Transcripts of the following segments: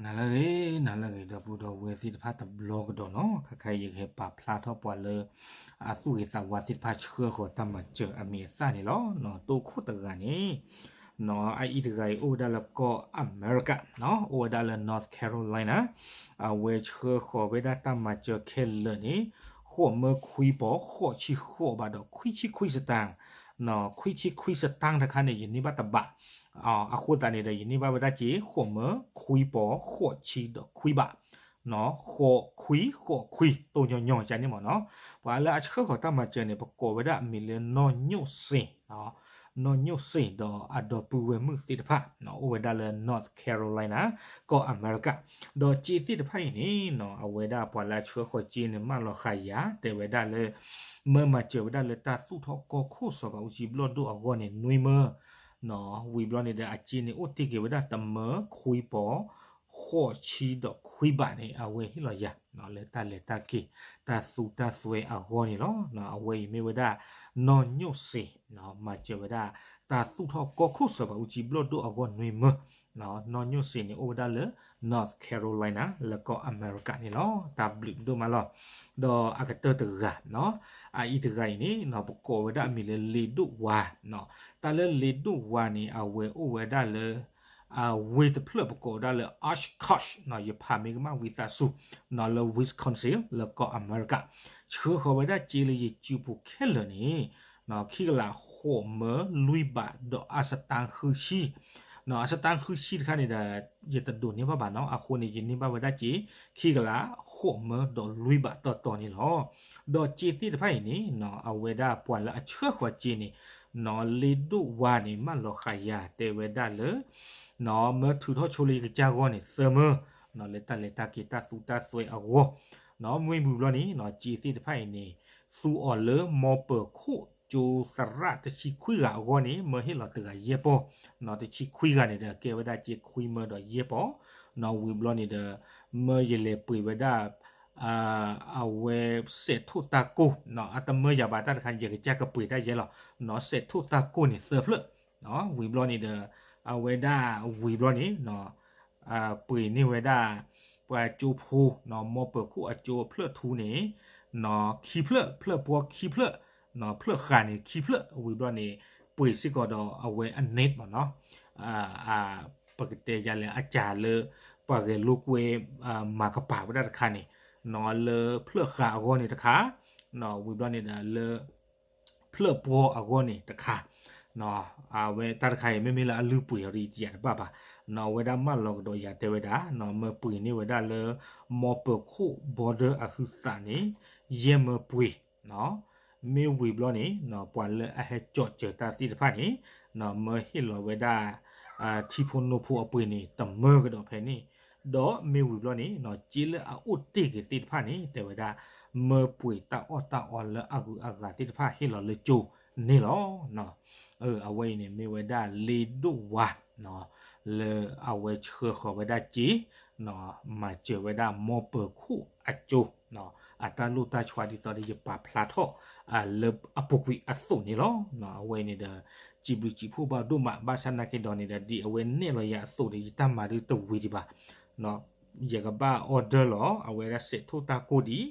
နၤလၢအဂ့ၤ နၤလၢအဂ့ၤ ဒီပုၢ်ဒီဝဲၢ်သ့ၣ်တဖၣ်တဘျီကဒီးနီၤ, ခဲခါအံၤယကဟဲပာ်ဖျါထီၣ်ပှၤလၢ အသူၣ်ဂ့ၤသးဝါသ့ၣ်တဖၣ်ဆှၢဃီၤတၢ်မၤစၢၤအမံၤအသၣ်န့ၣ်လီၤ. တိခိၣ်တဂၤန့ၣ် အအံၤတဂၤအံၤအိၣ်ဝဲဒၣ်လၢကီၢ်အမဲရကၤ, အိၣ်ဝဲဒၣ်လၢ North Carolina, အဝဲဆှၢဃီၤဝဲဒၣ်တၢ်မၤစၢၤခဲလၢာ်န့ၣ် ဃိးမၢခွံပီၤ ဃိးဆံဃိးဘးဒီး ခွံဆံခွံစတၢၣ်, ခွံဆံခွံစတၢၣ်တခါန့ၣ် ယန့ၢ်ဘၣ်တဘး, အဃိသတးန့ၣ်ဒီး ယန့ၢ်ဘၣ်ဝဲဒၣ်က့ၤ ဃိးမၢခွံပီၤ ဃိးဆံဒီးခွံဘး, ဃိးခွံ ဃိးခွံ တိၢ်ညီညီကန့ၣ်မ့ၢ်နီၤ. ပှၤလၢအဆှၢဃီၤတၢ်မၤစၢၤန့ၣ် ပကိးဝဲဒၣ်အမံၤလၢ နီၢ်ညိၣ်စ့ၣ် နီၢ်ညိၣ်စ့ၣ်ဒီးအဒီပုၢ်ဝဲၢ်မုၣ်သ့ၣ်တဖၣ် အိၣ်ဝဲဒၣ်လၢ North Carolina ကီၢ်အမဲရကၤ, ဒီးစ့သ့ၣ်တဖၣ်အံၤန့ၣ် အဝဲဒၣ်ပှၤလၢအဆှၢဃီၤစ့န့ၣ် မၢလီၤဃာ်ယၤ တဲဝဲဒၣ်လၢ မၢမၤစၢၤဝဲဒၣ်လၢတၢ်သူၣ်ထီၣ်ကီၢ်ခိၣ်စီၤပၤအူကၠံဘျီၣ်ဒိၣ်အဂီၢ်န့ၣ် နွံမၢ ဝံၤဘျီန့ၣ်ဒီး အစ့န့ၣ်အိၣ်တ့ၢ်က့ၤဝဲဒၣ်တမၢခွံပီၤ ဃိးဆံဒီးခွံဘးန့ၣ် အဝဲဟ့ၣ်လီၤယၤ လၢတၢ်လဲၤတၢ်က့ၤ တၢ်သူတၢ်သွဲအဂီၢ်န့ၣ်လီၤ. အဝဲအံၤမ့ၢ်ဝဲဒၣ် နီၢ်ညိၣ်စ့ၣ် မၤစၢၤဝဲဒၣ် တၢ်သူၣ်ထီၣ်ကီၢ်ခိၣ်စီၤပၤအူကၠံဘျီၣ်ဒိၣ်အဂီၢ်နွံမၢ နီၢ်ညိၣ်စ့ၣ်န့ၣ် အိၣ်ဝဲဒၣ်လၢ North Carolina လၢကီၢ်အမဲရကၤန့ၣ်လီၤ. တၢ်ဘျုးဒိၣ်မးလီၤ. ဒီးအကတၢၢ်တဂၤ အအံၤတဂၤအံၤန့ၣ် ပကိးဝဲဒၣ်အမံၤလၢလ့ဒိၣ်ဝါ, တၢ်လၢလ့ဒိၣ်ဝါန့ၣ် အဝဲအိၣ်ဝဲဒၣ်လၢ အဝ့ၢ်တဖျၢၣ်ပကိးဝဲဒၣ်လၢ Oshkosh ယဖးမ့ၢ်ကမၣ်ဝံသးစူၤ လၢ Wisconsin လၢကီၢ်အမဲရကၤ, ဆှၢဃီၤဝဲဒၣ်စ့လၢယစုပူၤခဲလၢာ်န့ၣ် ခံကလးဃိးမၢလွံၢ်ဘးဒီးအစတၣ်ဃုဆံ, အစတၣ်ဃုဆံတခါန့ၣ်ဒီး ယတဒိးန့ၢ်ဘၣ်ဘၣ်နီၤ, အဃိန့ၣ် ယန့ၢ်ဘၣ်ဝဲဒၣ်စ့ ခံကလးဃိးမၢဒီးလွံၢ်ဘးတီတီန့ၣ်လီၤ. ဒီးစ့သ့ၣ်တဖၣ်အံၤန့ၣ် အဝဲဒၣ်ပှၤလၢအဆှၢဃီၤစ့န့ၣ် လ့ဒိၣ်ဝါန့ၣ် မၢလီၤဃာ်ယၤ တဲဝဲဒၣ်လၢ မၢထုးထီၣ်ဆိလၢယကစၢ်ဂီၢ်န့ၣ် သၢမၢ လၢတၢ်လဲၤတၢ်က့ၤတၢ်သူတၢ်သွဲအဂီၢ်, မ့ၢ်ဝံၤဘျီန့ၣ် စ့သ့ၣ်တဖၣ်အံၤန့ၣ် သူအီၤလၢမီပၢၤခိၣ်ကၠိသရၣ်တဆံခွံဂၤအဂီၢ်န့ၣ် မၢဟ့ၣ်လီၤတဂၤယဲၢ်ပီၢ်, တဆံခွံဂၤန့ၣ်ဒီးကဲဝဲဒၣ်စ့ခွံမၢဒီးယဲၢ်ပီၢ်, ဝံၤဘျီန့ၣ်ဒီး မၢယလဲၤပှ့ၤဝဲဒၣ် အဝဲစဲးထိၣ်တၢ်ကိၢ်, အတမၢယၤဘၣ်တၢ်တခါန့ၣ် ယကစၢ်ကပှ့ၤတၢ်ယဲၢ်လီၤ, စဲးထိၣ်တၢ်ကိၢ်န့ၣ်သၢဖျၢၣ်, ဝံၤဘျီန့ၣ်ဒီး အဝဲဒၣ်ဝံၤဘျီန့ၣ် ပှ့ၤန့ၢ်ဝဲဒၣ် ပှၤကၠိဖိ မီပၢၤခိၣ်အကၠိအဖျၢၣ်ထူန့ၣ် ခံဖျၢၣ်, ဖျၢၣ်ပှီခံဖျၢၣ်, ဖျၢၣ်ဃာ်န့ၣ်ခံဖျၢၣ်, ဝံၤဘျီန့ၣ် ပှ့ၤစ့ၢ်ကီးဒီးအဝဲအန့ၣ်မ့ၢ်နီၤ, ပကတဲယၤလဲၣ် အစၢ်လၢ ပှၤဂဲၤလိာ်ကွဲ မၤကပၤဝဲဒၣ်တခါန့ၣ် လၢဖျၢၣ်ဃာ်အဂီၢ်န့ၣ်တခါ, ဝံၤဘျီန့ၣ်ဒီးလၢ ဖျၢၣ်ပှီအဂီၢ်န့ၣ်တခါ, အဝဲတၢ်တခါအံၤ မ့မ့ၢ်လၢအလုၢ်ပှ့ၤအီၤဒီးယတဘၣ်ဘၣ်, အဝဲဒၣ်မၢလီၤကဒီးယၤတဲဝဲဒၣ် မၢပှ့ၤန့ၢ်ဝဲဒၣ်လၢ မီပၢၤခိၣ် border အဟုးသးန့ၣ် ယဲၢ်မၢပှ့ၤ, မ့ၢ်ဝံၤဘျီန့ၣ် ပှၤလၢအဟဲကၠီၣ်စၢၤတၢ်သ့ၣ်တဖၣ်န့ၣ် မၢဟ့ၣ်လီၤဝဲဒၣ် ထံဖိနိဖိအပှ့ၤန့ၣ် တမၢကဒီးဖဲန့ၣ်, ဒီးမ့ၢ်ဝံၤဘျီန့ၣ် စ့လၢအအိၣ်တ့ၢ်က့ၤသ့ၣ်တဖၣ်န့ၣ် တဲဝဲဒၣ် မၢပှ့ၤတၢ်အီၣ်တၢ်အီလၢအဂုၤအဂၤသ့ၣ်တဖၣ်ဟ့ၣ်လီၤလၢကၠိန့ၣ်လီၤ. အဝဲအံၤန့ၣ်မ့ၢ်ဝဲဒၣ်လ့ဒိၣ်ဝါ လၢအဝဲဆှၢဃီၤဝဲဒၣ်စ့ မၤစၢၤဝဲဒၣ်မီပၢၤခိၣ်အကၠိ အတၢ်လိၣ်တၢ်ဆှါဒ်သိးဒီးယပာ်ဖျါထီၣ် လၢအပူၤကွံာ်အသိးန့ၣ်လီၤ. အဝဲအံၤန့ၣ်ဒီး စံးဘျုးစံးဖှိၣ်ဘၣ်ဒိၣ်မး ဘၣ်ဆၣ်နာ်က့ဒီးန့ၣ်ဒီး ဒ်အဝဲနဲၣ်လီၤယၤအသိးဒီး ယတၢ်မၤဒုတဝံၤဒံးဘၣ် ယကဘၣ် order လီၤ အဝဲဒၣ်စဲးထိၣ်တၢ်ကိၢ်ဒံး,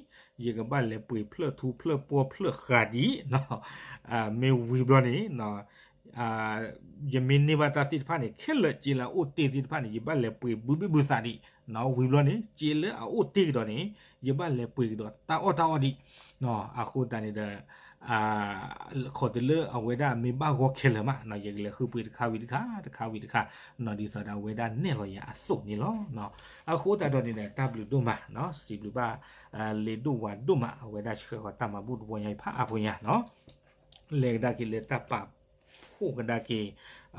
ယကဘၣ်လဲၤပှ့ၤဖျၢၣ်ထူဖျၢၣ်ပှီဖျၢၣ်ဃာ်ဒံး, မ့ၢ်ဝံၤဘျီန့ၣ် ယမ့ၢ်န့ၢ်ဘၣ်တၢ်သ့ၣ်တဖၣ်န့ၣ် ခဲလၢာ်စ့လၢအအိၣ်တ့ၢ်သ့ၣ်တဖၣ်န့ၣ် ယဘၣ်လဲၤပှ့ၤဘုဘ့ၣ်ဘုသးဒံး, ဝံၤဘျီန့ၣ် စ့လၢအအိၣ်တ့ၢ်ကဒီးန့ၣ် ယဘၣ်လဲၤပှ့ၤကဒီးတၢ်အီၣ်တၢ်အီဒံး, အဃိသတးန့ၣ်ဒီး ခီၣ်တလၢအဝဲဒၣ်မ့ၢ်ဘၣ်ဂီၤခဲလၢာ်မး ယကလဲၤဃုပှ့ၤတခါဝံၤတခါ တခါဝံၤတခါ ဒ်သိးဒီးအဝဲဒၣ်နဲၣ်လီၤယၤအသိးန့ၣ်လီၤ. အဃိသတးဒီးန့ၣ်ဒီး တၢ်ဘျုးဒိၣ်မး စံးဘျုးဘၣ် လ့ဒိၣ်ဝါဒိၣ်မး အဝဲဒၣ်ဆှၢဃီၤတၢ်မၤဘူၣ်တဝီညါအံၤဖးအါဖိညါနီၤ လဲၤကဒါက့ၤလၢတၢ်ပာ်ဖှိၣ်ကဒါက့ၤ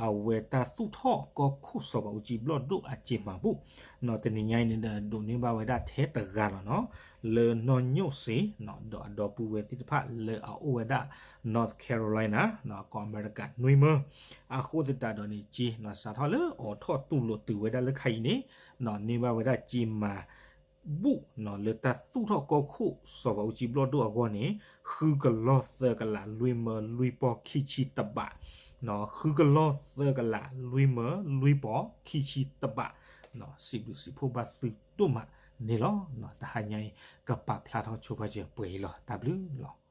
အဝဲတၢ်သူၣ်ထီၣ်ကီၢ်ခိၣ်စီၤပၤအူကၠံဘျီၣ်ဒိၣ်အစ့မၤဘူၣ် တနံၤညါအံၤန့ၣ်ဒီး ဒိးန့ၢ်ဘၣ်ဝဲဒၣ်ထဲတဂၤလီၤနီၤ လၢနီၢ်ညိၣ်စ့ ဒီးအဒီပုၢ်ဝဲၢ်သ့ၣ်တဖၣ်လၢအအိၣ်ဝဲဒၣ် North Carolina ကီၢ်အမဲရကၤနွံမၢ အဃိသတးဒီးန့ၣ် က့ၤနီၤ စးထီၣ်လၢအိးထီၣ်တူၢ်လိာ်တုၤဝဲဒၣ်လၢခါအံၤန့ၣ် န့ၢ်ဘၣ်ဝဲဒၣ်စ့မၤ ဘူၣ်လၢတၢ်သူၣ်ထီၣ်ကီၢ်ခိၣ်စီၤပၤအူကၠံဘျီၣ်ဒိၣ်အဂီၢ်န့ၣ် ဃုကလီၢ်သၢကလးလွံၢ်မၢလွံၢ်ပီၢ်ခံဆံတဘး, ဃုကလီၢ်သၢကလးလွံၢ်မၢလွံၢ်ပီၢ်ခံဆံတဘး, စံးဘျုးစံးဖှိၣ်ဘၣ်သုဒိၣ်မးန့ၣ်လီၤ. တဟါညါအံၤ ကပာ်ဖျါထီၣ်ဆိပာ်စၢၤပှဲၤအံၤလီၤ. တၢ်ဘျုးလီၤ.